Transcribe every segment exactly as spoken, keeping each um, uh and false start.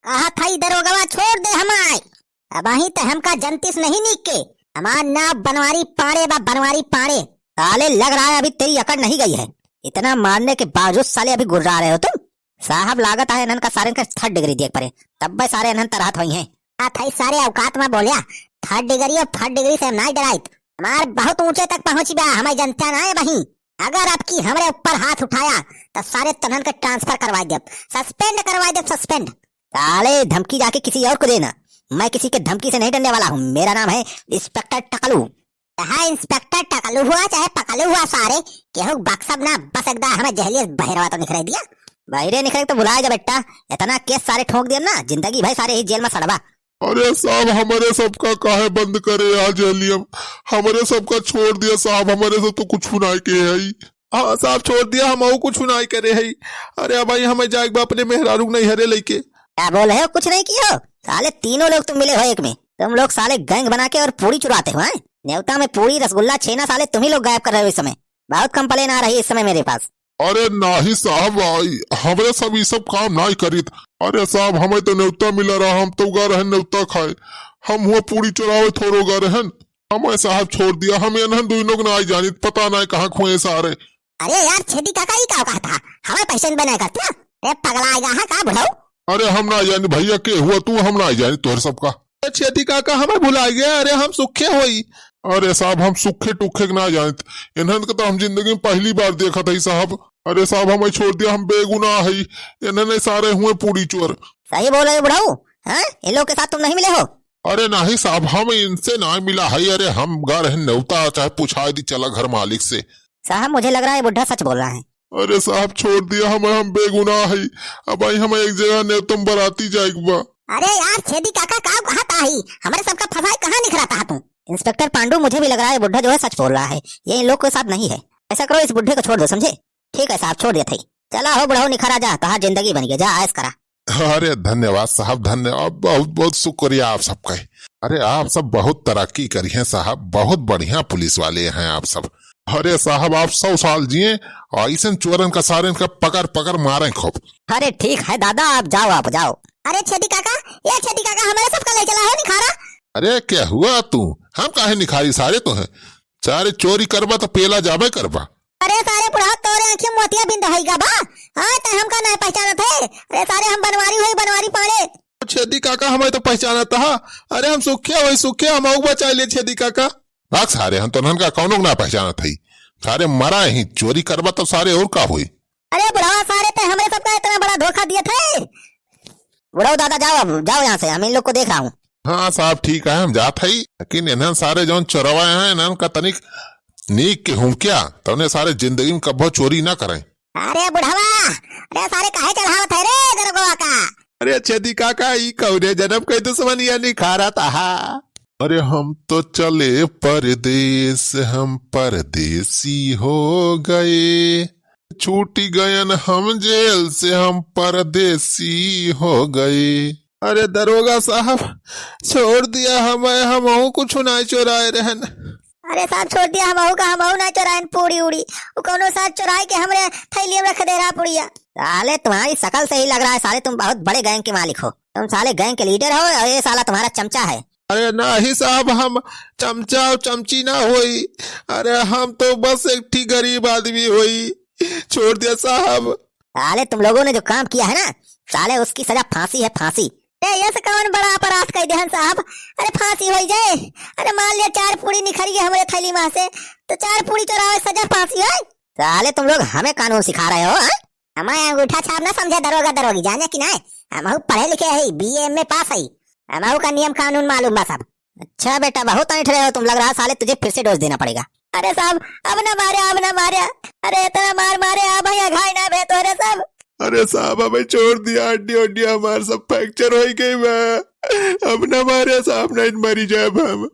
कहा था ई दरोगवा, छोड़ दे हमाय। अबहीं त हमका जनतिस नहीं नीक के। हमार नाम बनवारी पांड़े बा, बनवारी पांड़े। साले, लग रहा है अभी तेरी अकड़ नहीं गई है। इतना मारने के बावजूद साले अभी गुर्रा रहे हो तुम। साहब, लागत है इन्हन का सारे का थर्ड डिग्री दिए के परे, तब बे सारे इन्हन तरहत होई हैं। आ थाई सारे औकात में बोल्या, थर्ड डिग्री और फर्ड डिग्री से हम नाई डराइत। हमार बहुत ऊंचे तक पहुंची बा, हमें जनता ना है बही। अगर अब की हमरे ऊपर हाथ उठाया तो सारे तनहन के ट्रांसफर करवाई देब, सस्पेंड करवाई देब, सस्पेंड। साले, धमकी जाके किसी और को देना, मैं किसी के धमकी से नहीं डरने वाला हूँ। मेरा नाम है इंस्पेक्टर टकलू। चाहे इंस्पेक्टर टकलू हुआ, चाहे पकलू हुआ, सारे केहू बक्सब ना, बस एकदम हमें जहलियस बहिरवा तो निकरे दिया। बहिरे निकरे तो भुलाए जा बेटा, इतना केस सारे ठोंक दिया ना, जिंदगी भर सारे ही जेल में सड़वा। अरे साहब, हमरे सबका काहे बंद करे यार जेलियम, हमरे सबका छोड़ दिया साहब, हमरे से तो कुछ ना के है। हाँ साहब, छोड़ दिया, हम और कुछ ना करे है। अरे भाई, हमें जाए बा अपने मेहरारू के नैहरे लेके। क्या बोल रहे हो? कुछ नहीं किए हो? साले तीनों लोग तुम मिले हो एक में। तुम लोग साले गैंग बना के और पूड़ी चुराते हो, हैं? नेवता में पूड़ी, रसगुल्ला, छेना साले तुम ही लोग गायब कर रहे हो इस समय। बहुत कंप्लेन आ रही है इस समय मेरे पास। अरे नाही साहब, आई, हमरे सब ई सब काम नाही करित। अरे साहब, हमें तो नेवता मिला रहा, हम तो गा रहन नेवता खाए। हम हुआ पूड़ी चुरावे थोड़ो गा रहन। हमें साहब छोड़ दिया, हम इन्हन दुइनों को नाही जानित, पता नाही कहाँ खोए सारे। अरे यार छेदी काका, ई का कहत हा? हमें पहचान बना करत हा? अरे पगला आएगा हा का बुढ़ऊ? अरे हम ना जानी भैया, के हुआ तू, हम ना जानी तोहरे सबका। अरे छेदी काका, हमें भुला गया, अरे हम सुखे होई। अरे साहब, हम सुखे टुखे के ना जानित, इन्हन के तो हम जिंदगी में पहली बार देखत हई साहब। अरे साहब, हमें छोड़ दिया, हम बेगुनाह हई, इन्हन सारे हुए पूड़ी चोर। सही बोल रहे हो बुढ़ऊ, हाँ? इन लोग के साथ तुम नहीं मिले हो? अरे नाही साहब, हम इनसे ना मिला हई, अरे हम गा रहन नेवता, चाहे पूछा दी चला घर मालिक से। साहब, मुझे लग रहा है ये बुढ़ा सच बोल रहा है। अरे साहब, छोड़ दिया हमें, हम बेगुनाह हई। अब आई हमें एक जगह नेवतम बराती जाए के बा। अरे यार छेदी काका, का कहत आही? हमरे सबका फंसाई कहाँ निखरत हा तू? इंस्पेक्टर पांडू, मुझे भी लग रहा है ये बुढ़ा जो है सच बोल रहा है, ये इन लोग के साथ नहीं है। ऐसा करो, इस बुढ़े को छोड़ दो, समझे? ठीक है साहब, छोड़ देत हई। चला हो बुढ़ऊ, निखरा जा, तोहार जिंदगी बन गया, जा ऐश करा। अरे धन्यवाद साहब, धन्यवाद, बहुत बहुत शुक्रिया आप सबका। अरे आप सब बहुत तरक्की करिहें साहब, बहुत बढ़िया पुलिस वाले हैं आप सब। अरे साहब, आप सौ साल जिए और ऐसन चोरन का सारन का पकड़ पकड़ मारें खूब। अरे ठीक है दादा, आप जाओ, आप जाओ। अरे छेदी काका, ए छेदी काका, हमरे सबका ले चला हो निखारा। अरे क्या हुआ तू, हम काहे निखारी सारे तो हैं। सारे चोरी करबा तो पेला जाबे करबा। अरे सारे बुढ़ा, तोरे आँखी मोतिया बिंद होई गा बा? हाँ, तै हमका नहीं पहचानत है? अरे सारे हम बनवारी होई, बनवारी पांड़े। छेदी काका, हमें तो पहचानत हा। अरे हम सुखे होई, सुखे, हम आऊ बचा लिए छेदी काका। भाग सारे, हम तो ननका कौनो ना पहचानत हई। सारे मरा ही, चोरी करबा तो सारे और का होई? अरे बुढ़वा, सारे तै हमरे सबका इतना बड़ा धोखा दिए थे। बुढ़ऊ दादा, जाओ, अब जाओ यहाँ से, हम इन लोग को देख रहा हूँ। हाँ साहब, ठीक है, हम जात हई, लेकिन इन्हन सारे जौन चोरवा हैं, इन्हन का तनिक नीक के हुमक्या, तौने सारे जिंदगी में कब्बो चोरी ना करें। अरे बुढ़वा, अरे सारे काहे चढ़ावत है रे दरोगवा का? अरे छेदी काका, ई कौने जनम के दुश्मनिया निखारत हा? अरे हम तो चले परदेस, हम परदेसी हो गए, छूटी गयन हम जेल से, हम परदेसी हो गए। अरे दरोगा साहब, छोड़ दिया हमें, हमहू कुछ ना चोराए रहन। अरे साहब, छोड़ दिया हमहू का, हमहू ना चोराइन पूड़ी उड़ी। उ कौनो साथ चोराए के हमरे थैली में रख दे रहा पुड़िया। साले, तुम्हारी शकल से ही लग रहा है साले, तुम बहुत बड़े गैंग के मालिक हो। तुम साले गैंग के लीडर हो और ये साला तुम्हारा चमचा है। अरे नाही साहब, हम चमचा और चमची ना होई। अरे हम तो बस एक ठी गरीब आदमी होई। छोड़ दिया साहब। साले, तुम लोगों ने जो काम किया है ना, साले, उसकी सजा फांसी है, फांसी। ए, ये से कौन बड़ा अपराध कर देहन साहब? अरे फांसी होई जाए। अरे मान लिया चार पूड़ी निखरी गई हमरे थैली में से, तो चार पूड़ी चोरावे सजा फांसी होई? साले, तुम लोग हमें कानून सिखा रहे हो, हाँ? हमें अंगूठा छाप ना समझे दरोगा दरोगी, जाने कि नहीं? हमहू पढ़े लिखे हई, बीए एमए पास हई, हमहू का नियम कानून मालूम बा सब। अच्छा बेटा, बहुत ऐंठ रहे हो तुम, लग रहा है साले तुझे फिर से डोज देना पड़ेगा। अरे साहब, अब ना मारे, अब ना मारे, अरे इतना मार मारे, अब यहाँ घाई ना बे तोरे सब। अरे साहब, हमें छोड़ दिया, हड्डी हड्डी हमार सब फ्रैक्चर हो गई बा। अब ना मारे साहब, नहीं मरी जाए हम।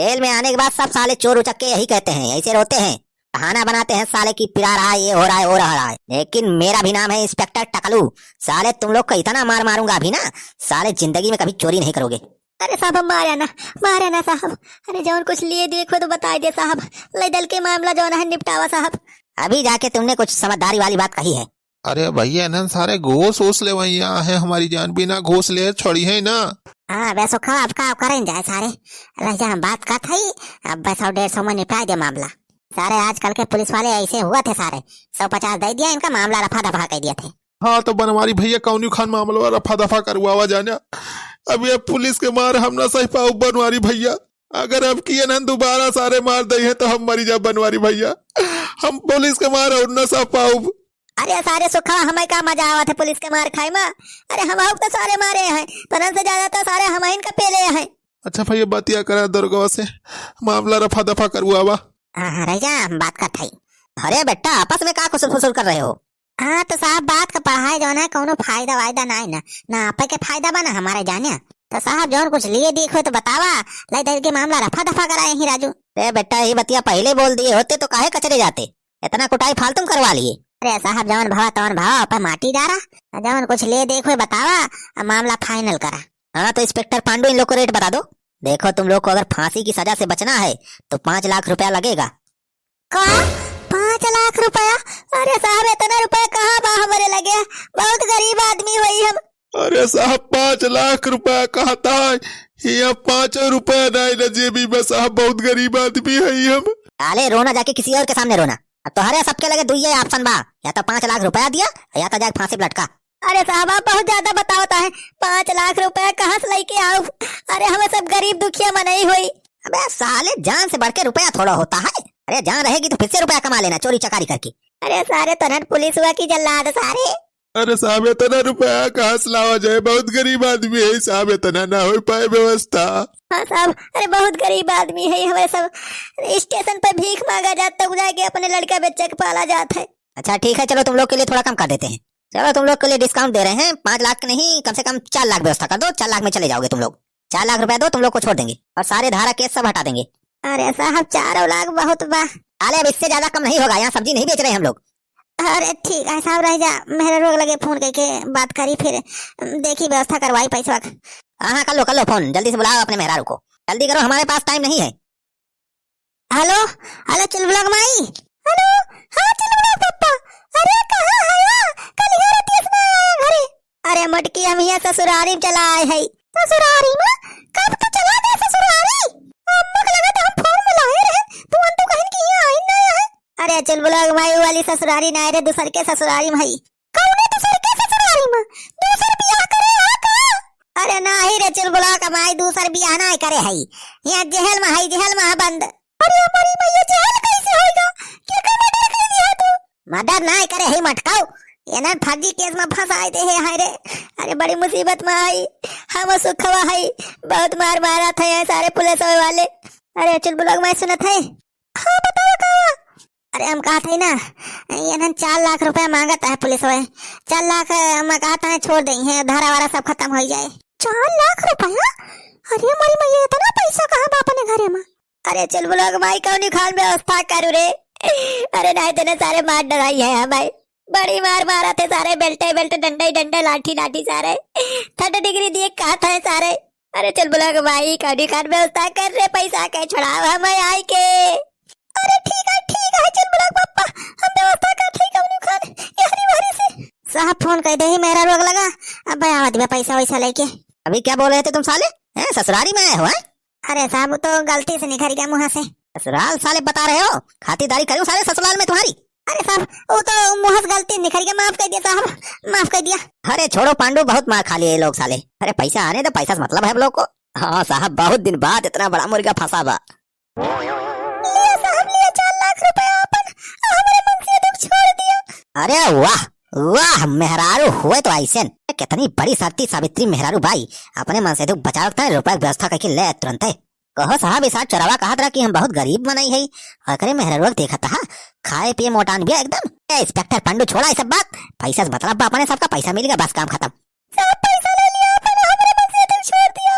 जेल में आने के बाद सब साले चोर उचक्के यही कहते हैं, ऐसे रोते हैं, बहाना बनाते हैं साले कि पिरा रहा है, ये हो रहा है, वो रह रहा है। लेकिन मेरा भी नाम है इंस्पेक्टर टकलू। साले तुम लोग को इतना मार मारूंगा अभी ना, साले जिंदगी में कभी चोरी नहीं करोगे। अरे साहब, हम मारे ना, मारे ना साहब। अरे जौन कुछ लिए देखो तो बताए दे साहब। ले दल के मामला जौन है निपटावा साहब। अभी जाके तुमने कुछ समझदारी वाली बात कही है। अरे भैया, इन्हन सारे घूस वूस लेवइया हैं, हमारी जान बिना घूस ले छोड़िहैं ना। हाँ, बे सुखवा, अब का करें जाए सारे, रह जा, हम बात करत हई, अब बस और डेढ़ सौ में निपटा दे मामला। सारे आजकल के पुलिस वाले ऐसे हुआ थे सारे, सौ पचास दे दिया, इनका मामला रफा दफा कर दिया थे। हाँ, तो बनवारी भैया, कौनी खान मामला रफा दफा करवावा जाना। अब ये पुलिस के मार हम ना सह पाउब बनवारी भैया। अगर अब किए ना दोबारा सारे मार दे हैं तो हम मरी जा बनवारी भैया। हम पुलिस के मार और ना सह पाउब। अरे सारे सुखवा, हमें का मजा आवत है पुलिस के मार खाए में? अरे हम तो सारे मारे हैं, तनन से ज्यादा तो सारे हम इनका पेले हैं। अच्छा भैया, बतिया करा दरोगवा से, मामला रफा दफा करवावा। हाँ, हाँ, रह जा, हम बात करत हई। अरे बेटा, आपस में का खुसुर फुसुर कर रहे हो? हाँ, तो साहब, बात का पढ़ाई जौन है, कौनो फायदा वायदा ना है ना, ना आपे के फायदा बा, ना हमारे जाने। तो साहब, जौन कुछ लिए देख हो तो बतावा, लाई दे के मामला रफा दफा कराए ही राजू। ए बेटा, ये बतिया पहले बोल दिए होते तो काहे कचरे जाते, इतना कुटाई फालतू में करवा लिए। अरे साहब, जौन भावा तौन भावा, आपे माटी डारा, जौन कुछ ले देख हो बतावा, अब मामला final करा। हाँ, तो इंस्पेक्टर पांडू, इन लोग को रेट बता दो। देखो, तुम लोग को अगर फांसी की सजा से बचना है तो पाँच लाख रुपया लगेगा। का? पाँच लाख रुपया? अरे साहब, इतना रुपया कहाँ बा हमरे लगे? बहुत गरीब आदमी होई हम। अरे साहब, पाँच लाख रुपया कहता है, ये पाँचों रुपया नहीं ना जेबी में साहब, बहुत गरीब आदमी है हम। साले, रोना जाके किसी और के सामने रोना। अब तोहरे सबके लगे दुइये option बा, या तो पाँच लाख रुपया दिया, या तो जाके फांसी पे लटका। अरे साहब, आप बहुत ज्यादा बतावत है, पाँच लाख रुपया कहाँ से लेके आऊ? अरे हम सब गरीब दुखिया मनई होई। अबे साले, जान से बढ़ के रुपया थोड़ा होता है। अरे जान रहेगी तो फिर से रुपया कमा लेना चोरी चकारी करके। अरे सारे, तनन पुलिस हुआ की जल्लाद सारे। अरे साहब, इतना रुपया कहाँ से लावा जाए? बहुत गरीब आदमी है साहब, इतना ना हो पाए व्यवस्था। हाँ साहब, अरे बहुत गरीब आदमी है, हमारे सब स्टेशन पर भीख मांगा जाता है, जाके अपने लड़का बच्चा के पाला जाता है। अच्छा ठीक है, चलो तुम लोग के लिए थोड़ा कम कर देते हैं। चलो, तुम लोग के लिए discount दे रहे हैं, पाँच लाख नहीं, कम से कम चार लाख व्यवस्था कर दो, चार लाख में चले जाओगे तुम लोग। चार लाख रुपया दो, तुम लोग को छोड़ देंगे और सारे धारा केस सब हटा देंगे। अरे साहब, चार लाख बहुत बा। अरे अब इससे ज्यादा कम नहीं होगा, यहाँ सब्जी नहीं बेच रहे हम लोग। अरे ठीक है साहब, रह जा, मेरे रोग लगे फोन करके बात करी, फिर देखी व्यवस्था करवाई पैसवा के। हाँ हाँ, कर लो कर लो फोन, जल्दी से बुलाओ अपने मेहरारू को, जल्दी करो, हमारे पास टाइम नहीं है। हेलो, हेलो चुलबुला के माई। हेलो, हाँ चुलबुला के पप्पा। अरे कहाँ हया? कल यहाँ रहती ना आया घरे। अरे मोटकी, हम यहाँ ससुरारी में चला आए है। ससुरारी में? कब तू चला गया ससुरारी? अम्मा के लगे तो हम फोन में लाए रहे, फोन तो कहीं कि यहाँ आई ना है। अरे चुलबुला के माई, वाली ससुरारी ना रे, दूसर के ससुरारी में है। कौने दूसर के ससुरारी में? दूसर बियाह करे आ का? अरे नाही रे चुलबुला के माई, दूसर बियाह नाही करे है। यहाँ जेहल में है, जेहल में है बंद। अरे हमारी मैया, जेहल कैसे होएगा? केकर murder कर दिया तू? Murder नाही करे है मटकाऊ, ये ना फर्जी केस में फंसाए दे है, हाय रे। अरे बड़ी मुसीबत में आई, हम सुखवा है, बहुत मार मारा था यहाँ सारे पुलिस वाले। अरे चुलबुला के माई सुनत है? हाँ बताओ का? अरे हम कहत है ना, ये ना चार लाख रुपया मांगत है पुलिस वाले। चार लाख में कहत है छोड़ दे, हैं धारा वारा सब खत्म हो जाए। चार लाख रुपया? अरे हमारी मैया, इतना पैसा कहाँ बा अपने घरे में? अरे चुलबुला के माई, कौनी खान व्यवस्था करू रे? अरे नाही तो ना सारे मार डराई है हमारे। बड़ी मार मारा थे सारे, बेल्टे बेल्टे, डंडे डंडे, लाठी लाठी सारे। Third degree दिए कहत है सारे। अरे चुलबुला के माई, कौनी खान व्यवस्था कर रे, पैसा के छुड़ाओ हमें आई के। अरे ठीक है, ठीक है चुलबुला के पप्पा, हम व्यवस्था कर ठीक है उन्हीं खान, यारी वारी से। साहब फोन कर दे ही, मेरा रोग लगा, अब भाई आवत बा पैसा वैसा लेके। अभी क्या बोल रहे थे तुम साले? हैं, ससुरारी में आए हो, हैं? अरे साहब, वो तो गलती से निकल गया मुँह से। ससुराल साले बता रहे हो, खातिरदारी करूँ साले ससुराल में तुम्हारी? अरे साहब, वो तो मुँह से गलती निकल गया, माफ कर दिया साहब, माफ कर दिया। अरे छोड़ो पांडू, बहुत मार खा लिए ये लोग साले। अरे पैसा आने दो, पैसा से मतलब है हम लोग को। हाँ साहब, बहुत दिन बाद इतना बड़ा मुर्गा फंसा बा। लिया साहब, लिया चार लाख रुपया अपन, हमरे मन से दुख छोड़ दिया। अरे वाह, वाह मेहरारू हुए तो ऐसे न। कितनी बड़ी सती सावित्री मेहरारू बाई, अपने मन से दुख बचावे के रुपया के व्यवस्था करके ले तुरंते। कहो साहब, ई सार चोरवा कहत रहा कि हम बहुत गरीब मनई है, ओकरे मेहररुआ के देखत रहा, खाए पिए मोटान भी एकदम। ए, इंस्पेक्टर पंडू, छोड़ा ये सब बात, पैसा से मतलब बा अपने सबका, पैसा मिल गया, बस काम खत्म। सब पैसा ले लिया अपन, हमरे मन से दिल छोड़ दिया।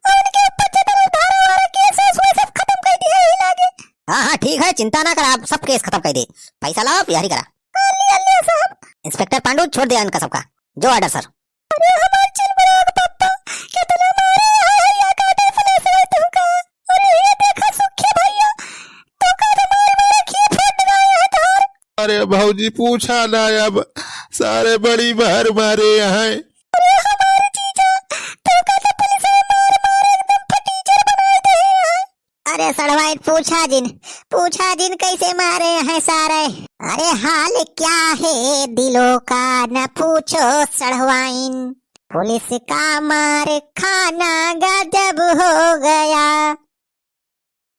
और उनके ऊपर जितना धारा वारा केस वेस हुए, सब खत्म कर दिया यही लागे। हाँ, हाँ, ठीक है, चिंता ना करा, सब केस खत्म कर दे। पैसा लाओ, तैयारी करा। हाँ, लिया, लिया साहब। इंस्पेक्टर पांडू, छोड़ दे इनका सबका। जो ऑर्डर सर। अरे हमार चिलबुलाओ के पप्पा, कितना मारे है या काटे फुलेसवे तुमका। अरे ये देखा सुखी भैया, तुमका तो मार मारे खीर फेंक डाले है तोर। अरे भौजी पूछा ना अब, अरे बड़ी मार मारे हैं। अरे हमारे जीजा, तो का तो पुलिस में मार मार एकदम फटीचर बनाए दे हैं। अरे सड़वाइन पूछा जिन, पूछा जिन कैसे मारे हैं सारे। अरे हाल क्या है दिलों का न पूछो सड़वाइन। पुलिस का मार खाना गजब हो गया।